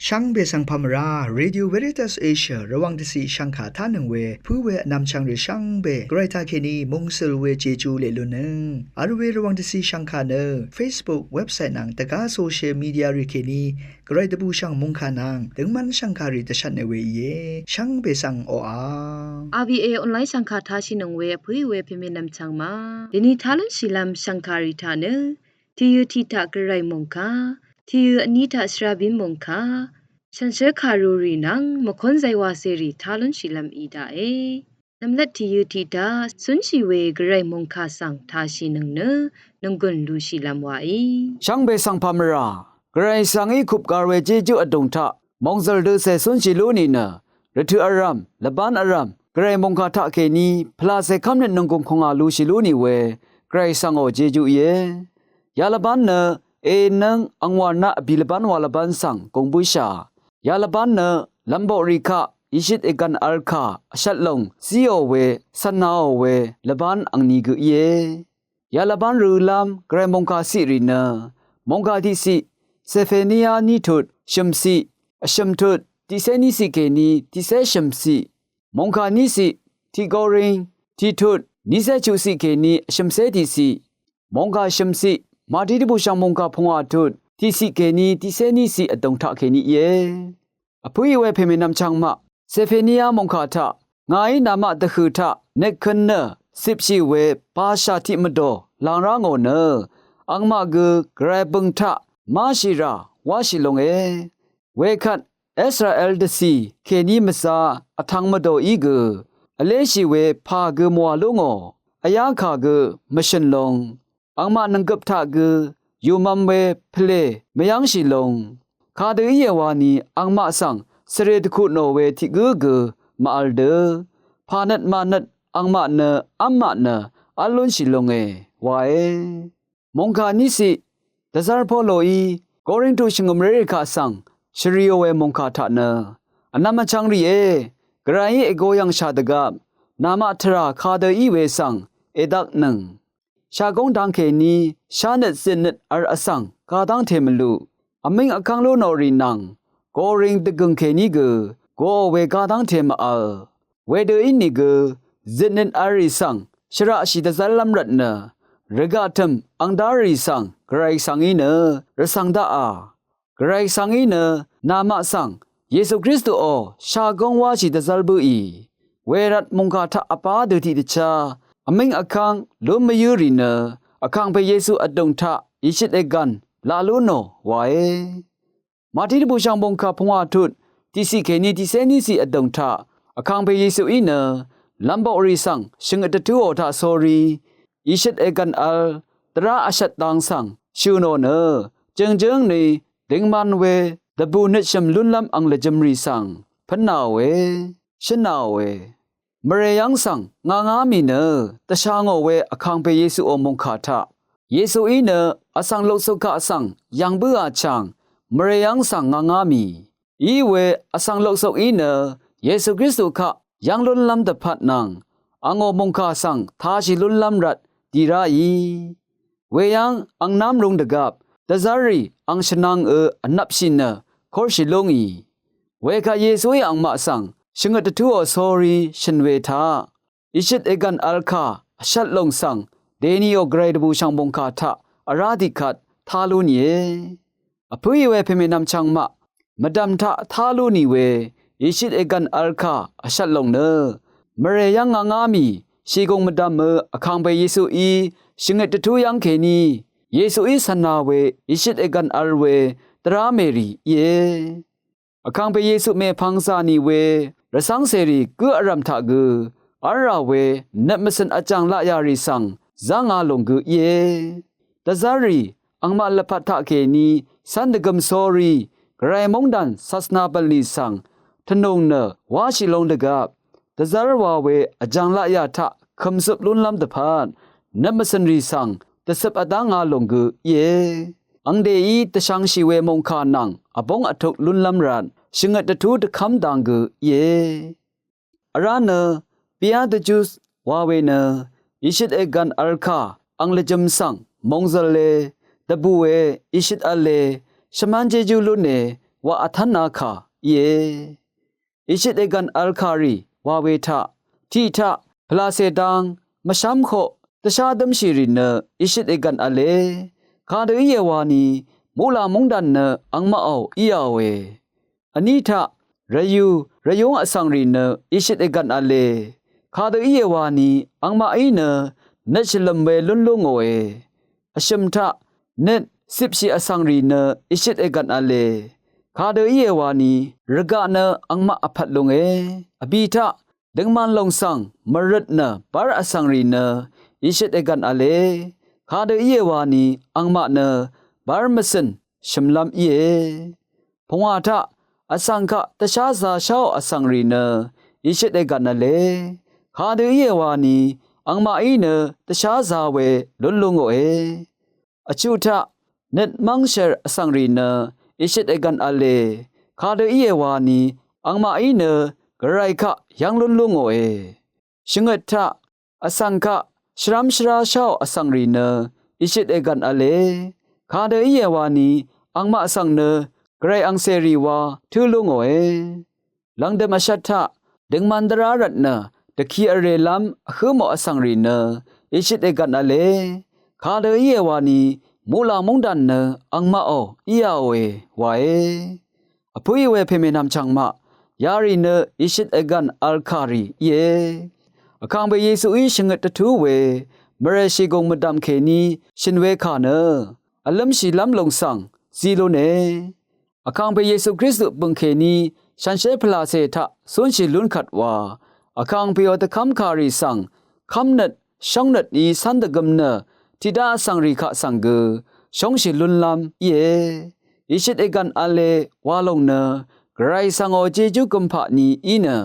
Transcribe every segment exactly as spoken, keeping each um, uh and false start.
Shvngbe svng pamvrá, Radio Veritas Asia Rvwàng dvciq shvngkà tánøng we pǿ we vnvmchvng rì shvngbe Gvray taqkèní mungsøl we jejú leq lunnøng vl we Rvwàng dvciq shvngkà nø Facebook, website nvng dvgá social media rì kèní Gvray dvbùshv̀ng mòngkà nvng døngmv́n shv̀ngkàrì dvshvtne we íe. Shvngbe svng oqà. RVA online shv̀ngkà tāshìnøng we vpǿì we pèmènvm chvng ma. Dèní tā lúnshìlv́m shv̀ngkàrì taq nø, tìyø tiq taq Gvray mòngkà, tìyø vní taq shvrabín mòngkà, shànshér kàrurì nvng mvkónzay wacèrì tā lúnshìlv́m í daqe. Nvmlat tìyø tiq taq cúnshì we Gvray mòngkà svng tāshìnøng nø, nònggùn lushìlv́m waí. Shvngbe svng pamvrá, Gvray svngí kupgar we jejú vdùng taq mòngzø̀l døcè cúnshì lú nìnø, rvtøq vrv̀m, lvbán vrv̀m, Gvray mòngkà taqkèní pvlacè kv́mnøt nònggùn kùngà lushì lú nì we, Gvray svngò jejú íe. Yalvbán nø, ènøng angwàrnaq vbì lvbán wa lvbán svng gùng bǿshà. Yalvbán nø, lv̀mboqrì kaq ìshøt ègv̀n vl kà vshvt lòng zíò we, cv̀nnaò we lvbán angni gø íe. Yalvbán rølv́m Gvray mòngkà ciqrì nø, mòngkà tiqciq Sefaniya ní tut shø̀mciq, vshø̀m tut tiqcé níciq kèní tiqcé shø̀mciq, mòngkà níciq tiq Goring tiq tut nícé chuqciq kèní vshø̀mcé tiqciq, mòngkà shø̀mciq Màtí dvbùshv̀ng mòngkà pungwà tut tiqciq kèní tiqcé níciq vdùng taqkèní íe. Vpǿì we pèmènvm chvngmaq, Sefaniya mòngkà taq, ngàí namaq dvhø̀ taq nekkøn nø cipshì we bashà tiq mvdò làng rá ngò nø, angmaq gø Gvray bø̀ng taq máshì rà wáshì longe. Wekvt Israel dvcì kèní mvzá vtvng mvdòí gø vléshì we pà gø mvwà lú ngò, vyá kà gø mvshø̀n long, angmaq nònggøp taq gø yùmvm we pvlè mvyv́ngshì long, kadø íe wani angmaq svng svre dvkutnò we tiq gǿ gø màvl dø, pà nøt mànøt angmaq nø v́mmaq nø v́l lúnshì longe wae. Mòngkà níciq, dvzv́r Poloí Korintu shvngø̀mrérì kaq svng shvrìò we mòngkà taq nø, vnvm vchvng rìé, Gvrayí ègo yv̀ngshà dvgvp namaq tvrà kadø í we svng èdvknøng. Shagóng dang kèní shánøt zitnøt vl vsvng gadv́ngte mvlu, vmíng vkv́ng lú nò rì nvng, goring dvgø̀ng kèní gø goò we gadv́ngte mvvl. Wedø ínìgø zitnøt vl rì svng shvraqshì dvzv́llv́m rvtnø, rvgaq tø̀m ang dá rì svng Gvray svngí nø rvcv̀ng daqà. Gvray svngí nø namaq svng Yesu Kristuò shagóng wáshì dvzv́l bǿì. Wervt mòngkà taq vpá dø tiqdvchá vmíng vkv́ng lún mvyǿ rì nø, vkàngpè Yesu vdùng taq ìshøt ègv̀n laq lú nò wae. Màtí dvbùshv̀ng mòngkà pungwà tut tiqciq kèní tiqcé níciq vdùng taq, vkàngpè Yesuí nø lv̀mboqrì svng shvngøt dvtúò taq sórí, ìshøt ègv̀n vl dvrá vshvt dang svng shø̀ nò nø, jø̀ngjǿng ni dingman we dvbù nøtshø̀m lúnlv́m ang lvjø̄m rì svng pǿnnaòe, shǿnnaòe. Mvrè yv́ng svng ngvngá mì nø dvshà ngò we vkàngpè Yesuò mòngkà taq, Yesuí nø vsvng loksuk kaq svng yv̀ng bǿà chàng mvrè yv́ng svng ngvngá mì. Iwe vsvng loksukí nø Yesu Kristu kaq yv́ng lúnlv́m dvpvt nvng angò mòngkà svng tāshì lúnlv́m rvt di ráì. Weyv́ng ang nv́m rūng dvgvp dvzv́rrì ang shvnvng ø vnvpshì nø kórshì lúngì. Wekvt Yesuí angmaq svng shvngøt dvtúò sórí shø̀n we taq, ìshøt ègv̀n vl kà vshvt lòng svng dèniò Gvray dvbùshv̀ng mòngkà taq vrá tiqkvt tá lú nìe. Vpǿì we pèmènvm chvngmaq, mvdv̀m taq tá lú nì we ìshøt ègv̀n vl kà vshvt lòng nø, mvrè yv́ng ngvngá mì shìgùng mvdv̀m ø vkàngpè Yesuí shvngøt dvtú yv́ng kèní, Yesuí cv̀na we ìshøt ègv̀n vl we dvrá mèrì íe. Vkàngpè Yesu mèpvng zà nì we rvcv́ngcèrì gǿ vrv̀m taq gø v́lrà we nøt mvcø̀n vjàng laqyà rì svng zv́nga lòng gø íe. Dvzv́rrì angmaq lvpat taqkèní cv́n dvgøm sórí Gvray móngdàn sasvna bv̀nlì svng tvnùng nø wáshì long dvgvp, dvzv́r wa we vjàng laqyà taq kø̀mzøp lúnlv́m dvpvt nøt mvcø̀nrì svng dvcøp vdv́nga lòng gø íe. Angdèí dvshvngshì we mòngkà nvng vbóng vtuk lúnlv́m rvt shvngøt dvtú dvkv́m dang gø íe. Vrá nø Beatitudes wa we nø ìshøt ègv̀n vl kà ang lvjø̄m svng mòngzø̀le, dvbùe, ìshøt v̄le, shvmán jejú lúne wa vtv́na kà íe. Ìshøt ègv̀n vl kàrì wa we taq, tiq taq pvlacè dang mvshv́mkoq dvshá dǿmshìrì nø ìshøt ègv̀n v̄le. Kadø íe wani muqlàng móngdàn nø angmaqò íāòe. Vní taq rvyū rvyúng vsvng rì nø ìshøt ègv̀n v̄le. Kadø íe wani angmaqí nø nøt shvlø̀m we lún lú ngòe. Vshø̀m taq nøt cipshì vsvng rì nø ìshøt ègv̀n v̄le. Kadø íe wani rvgaq nø angmaq vpvt lunge. Vbì taq døngman lòng svng mvrøt nø bár vsvng rì nø ìshøt ègv̀n v̄le. Kadø íe wani angmaq nø bár mvcø̀n shø̀mlv́m íe. Pungwà taq vsvng kaq dvsházā sháò vsvng rì nø ìshøt ègv̀n v̄le. Kadø íe wani angmaqí nø dvsházā we lún lú ngòe. Vchuq taq nøt mv́ngshèr vsvng rì nø ìshøt ègv̀n v̄le. Kadø íe wani angmaqí nø gvray kaq yv́ng lún lú ngòe. Shvngøt taq vsvng kaq shvrv́m shvrá sháò vsvng rì nø ìshøt ègv̀n v̄le. Kadø íe wani angmaq svng nø gvray angcèrì wa tǿ lú ngòe. Lv̀ngdø̀m vshvt taq døngman dvrá rvt nø dvki vrèlv́m vhǿ mò vsvng rì nø ìshøt ègv̀n v̄le. Kadø íe wani muqlàng móngdàn nø angmaqò íāòe wae. Vpǿì we pèmènvm chv̀ngmaq, yarì nø ìshøt ègv̀n vl kàrì íe. Vkàngpè Yesuí shvngøt dvtú we mvrè shìgùng mvdv̀m kèní shø̀n we kà nø vlǿmshìlv́m lùng svng zí lúne. Vkàngpè Yesu Kristu bø̀ng kèní shànshér pvlàcè taq zúnshì lún kvt wa vkàngpèò dvkv́m kàrì svng kv́mnøt shóngnøt í cv́n dvgøm nø tiqdá vsvng rì kaq svng gø shóngshì lúnlv́m íe. Ìshøt ègv̀n v̄le wa lòng nø gvray svngò jejú gømpaq ni í nø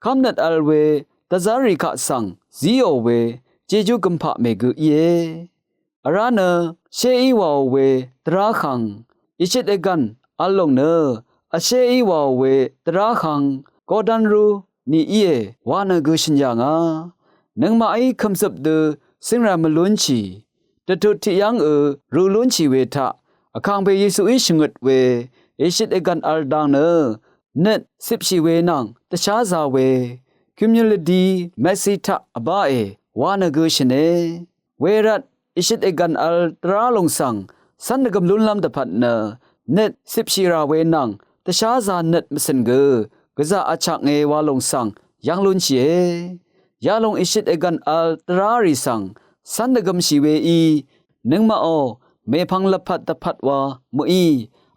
kv́mnøt vl we dvzv́rrì kaq svng zíò we jejú gømpaq mègø íe. Vrá nø shéí wàò we dvrá hvng ìshøt ègv̀n vl lòng nø vshéí wàò we dvrá hvng godv́nrú ni íe wa nø gø shø̀n yà ngà. Nøngmaqí kø̀mzøp dø cøngrà mvlúnshì dvtut tiqyv́ng ø rū lúnshì we taq vkàngpè Yesuí shvngøt we ìshøt ègv̀n vl dang nø nøt cipshì we nvng dvsházā we gømyø̀lvdi mèsì taq vbáe wa nø gø shø̀ne. Wervt ìshøt ègv̀n vl dvrá lòng svng cv́n dvgøm lúnlv́m dvpvt nø nøt cipshì rà we nvng dvsházā nøt mvcø̀n gø gvzà vchaknge wa lòng svng yv́ng lúnshìe. Yalòng ìshøt ègv̀n vl dvrá rì svng cv́n dvgømshì weí nøngmaqò mèpvng lvpat dvpvt wa mø̀í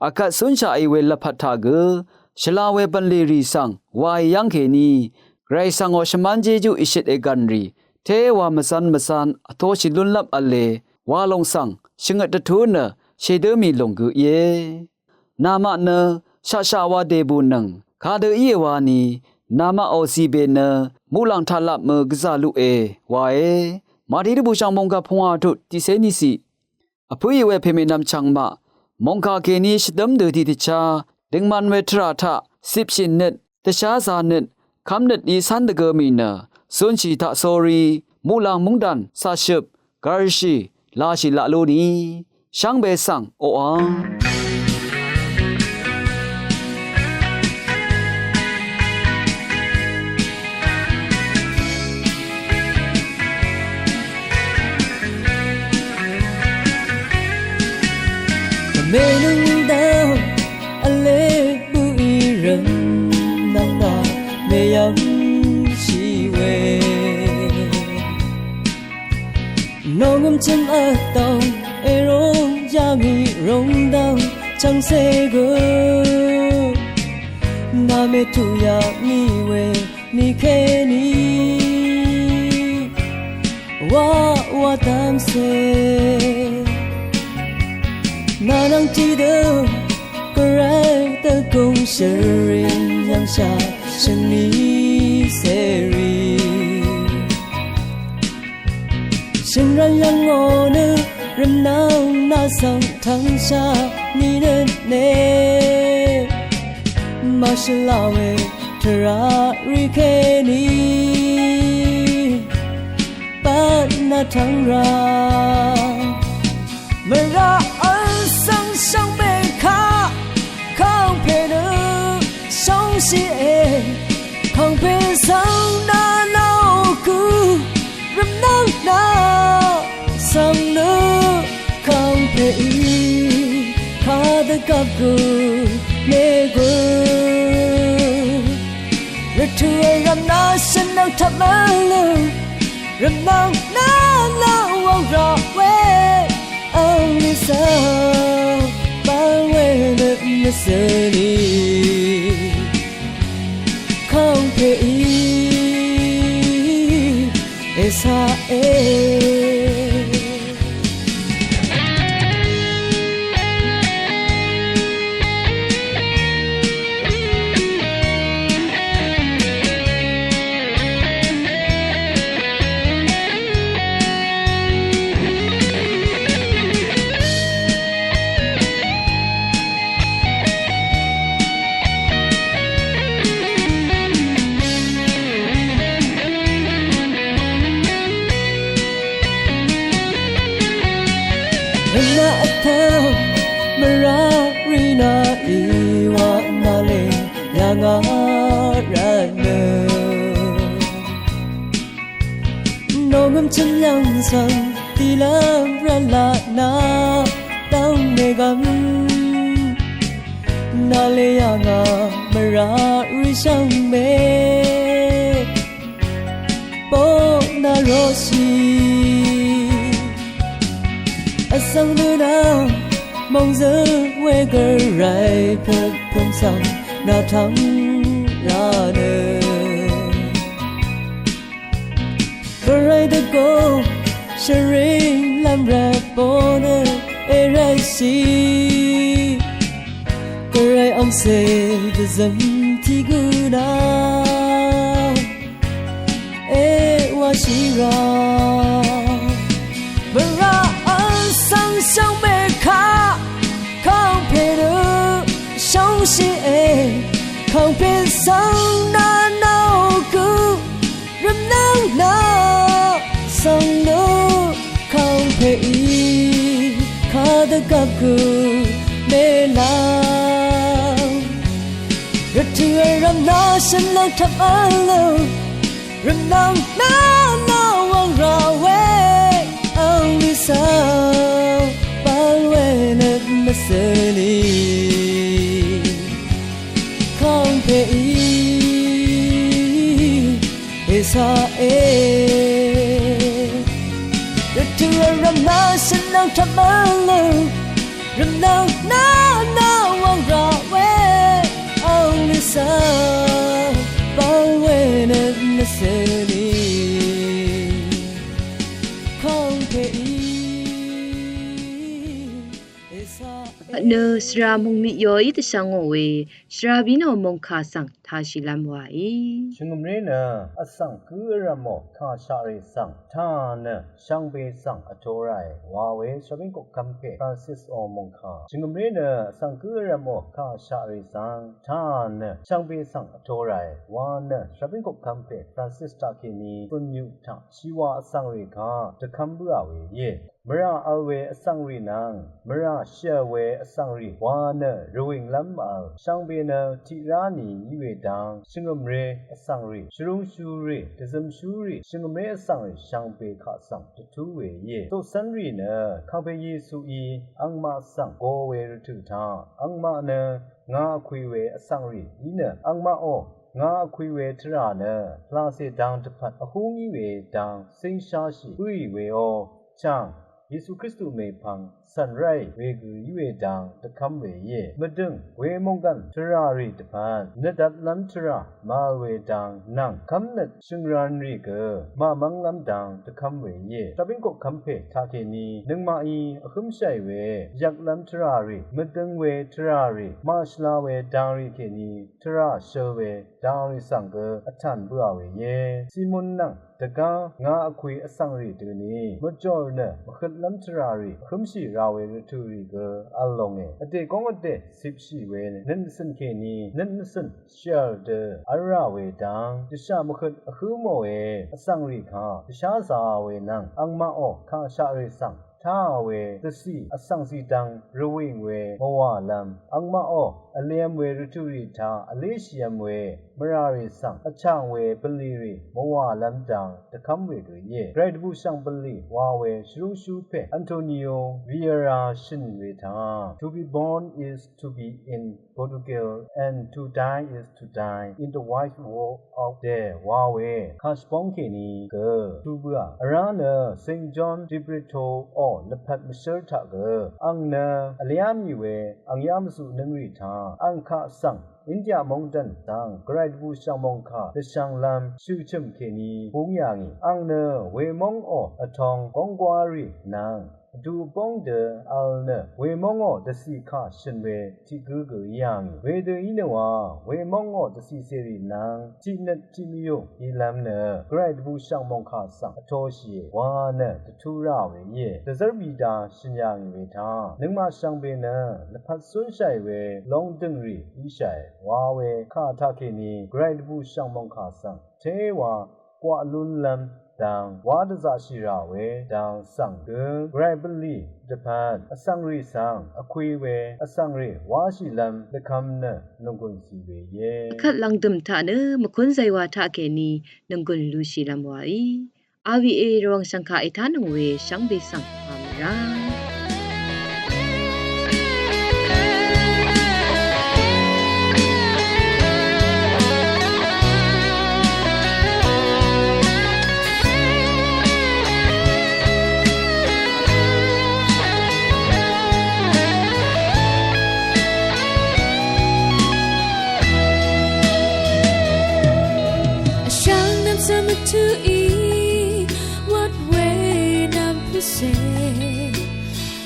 akvt cúnshaqì we lvpat taq gø shvla we bv̀nlì rì svng wàì yv́ng kèní gvray svngò shvmán jejú ìshøt ègv̀n rì téwa mvzv́n mvzv́n vtoshì lúnlv́m v̄le wa lòng svng shvngøt dvtú nø shèdǿ mì lòng gø íe. Namaq nø shaqshaq wa dèbùnøng kadø íe wani namaqò zìbè nø muqlàng taqlapmø gvzà luqe wae. Màti dvbùshv̀ng mòngkà pungwà tut tiqcé niciq. Vpǿì we pèmènvm chv̀ngmaq mòngkà kèní shvdǿm dø tiqdvchá døngman we tvrà taq cipshì nøt dvsházā nøt kv́mnøt í cv́n dvgø mì nø zunshì taqsórí muqlàng móngdàn caqshøp gvrshì lashì laq lú ni shvngbe svng oqà. Mènøng dv́ng vle bø̀í rv̀m nvng dv́ng mèyv̀ngshì we. Nòngø̀m chø̀m vtòng èròng yà ngì ròng dv́ng chv̀ngcè gø nà mètuq yà ngì we nìkèní wa wa dv́ngcè. Nà nvng tiqdø gvray dvgùng shø̀rìn yv̀ngshà shø̀n ni cèrì. Shø̀n rv̀n yv̀ngò nø rv̀mnvng nà svng tvngshà ni nø ne. Màshvla we tvrà rì kèní bvt nà tvng rà. Mvrà vl svng shvngbe kaq kàngpè nø Gø, mègø, rvtø̀ vrv̀m nà shvnvng tvp mvlø, rv̀mnvng nà nà wvng rà we, ang lì svng, bv̀n we nøt mvsø̀ lì, kàngpè í, èsaq e. Rvnaq vtvng mvrá rì nà í wa nà lè yà ngà rvtnø. Nòngøm chø̀m yv̀ng svng dìlv́m rvlaq nà dv́ng mègvm. Nà lè yà ngà mvrá rì shvngbe bó nà roqshì. Vsvng nø nà mòngzø we gvray pø̀pø̀m svng nà tvng rà nø. Gvray dvgò shvring lv́m rvt bó nø èrvtshì. Gvray angcè dvzøm tiq gø nà èwashì rà. Mvrá vsvng shvngbe kaq kàngpè nø shvngshì e. Kàngpè svng nà nà gø rvmnvng nà svng nø kàngpè í kadvgvp gø mèlv́m. Rvtø̀ vrv̀m nà shvnvng tvp vlø, rvmnvng nà nà wvng rà we, ang lì svng bv̀n we nøt mvsø̀ lì, kàngpè í èsaq e. Rvtø̀ vrv̀m nà shvnvng tvp mvlø, rvmnvng nà nà wvng rà we, ang lì svng bv̀n we nøt mvsø̀ lì, kàngpè í èsaq e. Nø svra mungmiq yoí dvshvngò we, svra bínò mòngkà svng tāshìlv́m wàí. Shvngø̀mré nø vsvng gǿ vrv̀mò kàshaq rì svng tāà nø shvngbe svng vtō ràe wa we, svbín koqkvm pè Francis ò mòngkà. Shvngø̀mré nø vsvng gǿ vrv̀mò kàshaq rì svng tāà nø shvngbe svng vtō ràe wa nø, svbín koqkvm pè Francis taqkèní Tunyuq taq shìwà vsvng rì kaq dvkv́m bǿà we íe. Mvrà vl we vsvng rì nvng mvrà shv̀l we vsvng rì wa nø rvwìnglv́m mv-vl. Shvngbe nø tiq rá ni í we dang, shvngø̀mré vsvng rì, shvrúngshúrì, dvzømshúrì, shvngø̀mré vsvng rì shvngbe kaq svng dvtú we íe. Coqcv́nrì nø kàngpè Yesuí angmaq svng go we rvtø̀ taq, angmaq nø ngà vkwì we vsvng rì í nø, angmaqò ngà vkwì we tvrà nø lacè dang dvpvt vhúng í we dang cíngshashì bǿì weò. Chàng Yesu Kristu mèpvng cv̀n ráì wegø í we dang dvkv́m we íe. Mvdø̀ng we mònggv̀n tvrà rì dvpvt nøt dvtlv́m tvrà màvl we dang nvng kv́mnøt shø̀ngrv̄n rì gø màmv́nglv́m dang dvkv́m we íe. Svbín koqkvm pè taqkèní nøngmaqí vhǿmshàì we yvklv́m tvrà rì, mvdøng we tvrà rì, màshvla we dang rì kèní tvrà shøl we dang rì svng gø vtàn bøà we íe. Simon nvng dvgá ngà vkwì vsvng rì døni mvjòr nø mvhøtlv́m tvrà rì vhǿmshì ra we rvtø̀ rì gø vl longe. Vdè góng vdè cipshì we nøt mvcø̀n kèní nøt mvcø̀n shv̀l dø v́lrà we dang, dvshà mvhøt vhǿ mòe. Vsvng rì kaq dvsházā we nvng angmaqò kàshaq rì svng táà we dvcì vsvng zìdvng rvwìng we mvwàlv́m, angmaqò vlev̄m we rvtuq rì taq vléshìv̄m we mvrà rì svng vchàng we bvlì rì mvwàlv́m dang dvkv́m we gø íe. Gvray dvbùshv̀ng bvlì wa we shvrúngshú pè Antonio Vieira shø̀n we taq, "To be born is to be in Portugal, and to die is to die in the wide world out there," wa we kà shvbóng kèní gø tū bǿà. Vrá nø Saint John de Breteau ò lvpat mvshǿr taq gø, ang nø vlyá mì we ang yá mvzuq nøngrì taq ang kaq svng India mongdàn dang Gvray dvbùshv̀ng mòngkà dvshv̄nglv́m shø̀chø̀m kèní búng yà ngì. Ang nø wemóng ò vtōng gónggwá rì nvng vdu vbóng dø vl nø wemóng ò dvcì kà shø̀n we tiq gǿ gø í yà ngì. Wedø í nø wa wemóng ò dvcì cèrì nvng tiq nøt tiq mvyùng ílv́m nø Gvray dvbùshv̀ng mòngkà svng vtōshìe wa nø dvtú rà we íe. Dvzv́r bìda shø̀n yà ngì we taq nøngmaq shvngbe nø lvpat zúnshàì we lóngdø̀ng rì íshàe wa we kà taqkèní Gvray dvbùshv̀ng mòngkà svng téwa gwaq lúnlv́m dang wá dvzaqshì rà we dang svng gø Gvray bvlì dvpvt vsvng rì svng vkwi we vsvng rì wáshìlv́m dvkvm nø nònggùn zì we íe. Vkvt lv̀ngdø̀m taq nø mvkún zaywà taqkèní nònggùn lushìlv́m wàí. R V A Rvwàng shv̀ngkà ètánøng we shvngbe svng pàmvrá. Vshvng nvm svmvtuq í wvt we nvm pvse.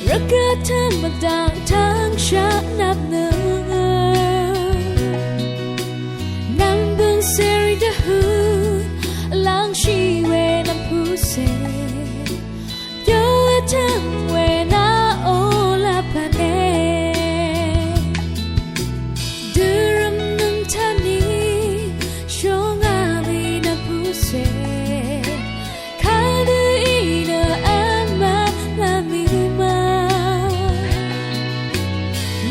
Rvgvt tvmvdv̀ng tvngshaq nvpnø nv̀mbø̀ng cèrì dvhø lv̀ngshì we nv̀mpùcè. Yø vtv̀ng we nà ó lvpv̀ne. Dørø̀m nv̀mtani shóngà mì nv̀mpùcè. Kadø í nø vmvt lvmì ma.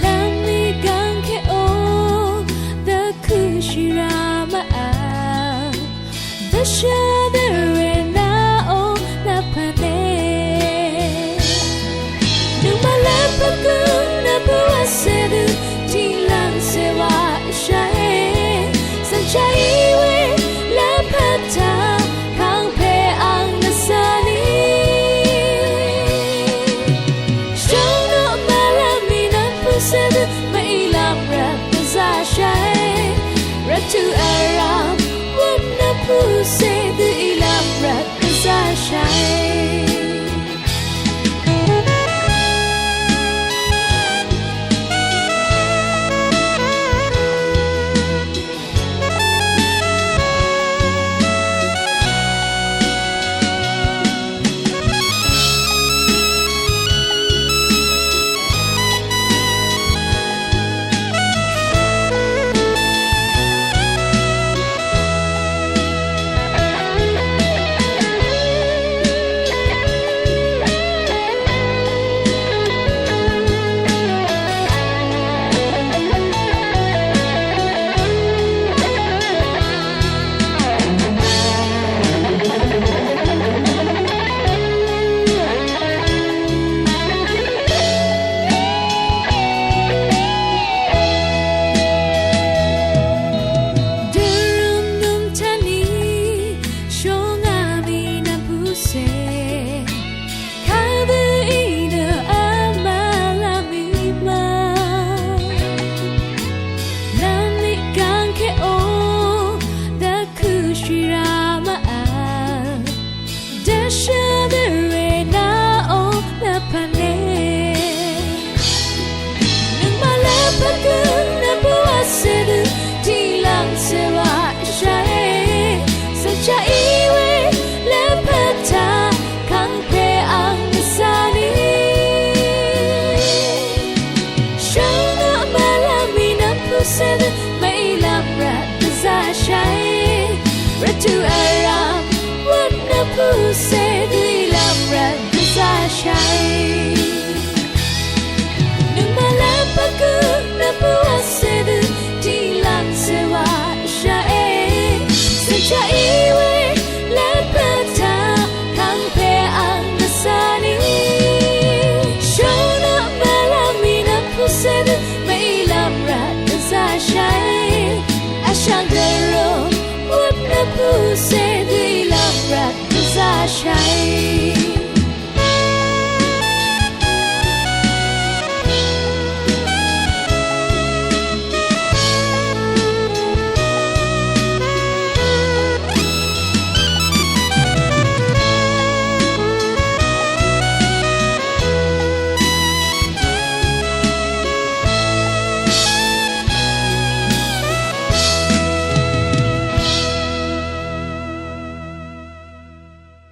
Lvmì gv̀ngkèó dvkø̄shì rá mvvl. Dvshvdør we nà ó lvpv̀ne. Nøngmaq lvpat gø nvpvt wacè dø tiqlv̀ngcè wàshàe. Svngshaq í we lvpat taq kàngpè ang nvzani. Shvngø mvlv́m mì nv̀mpùcè dø mv-ìlv́m rvt dvzashàe. Rvt tø vrv̀m wø̀m nv̀mpùcè dø ìlv́m rvt dvzashàe. Dørø̀m nv̀mtani shóngà mì nv̀mpùcè. Kadø í nø vmvt lvmì ma. Lvmì gv̀ngkèó dvkø̄shì rá mvvl. Dvshvdør we nà ó lvpv̀ne. Nøngmaq lvpat gø nvpvt wacè dø tiqlv̀ngcè wàshàe. Svngshaq í we lvpat taq kàngpè ang nvzani. Shvngø mvlv́m mì nv̀mpùcè dø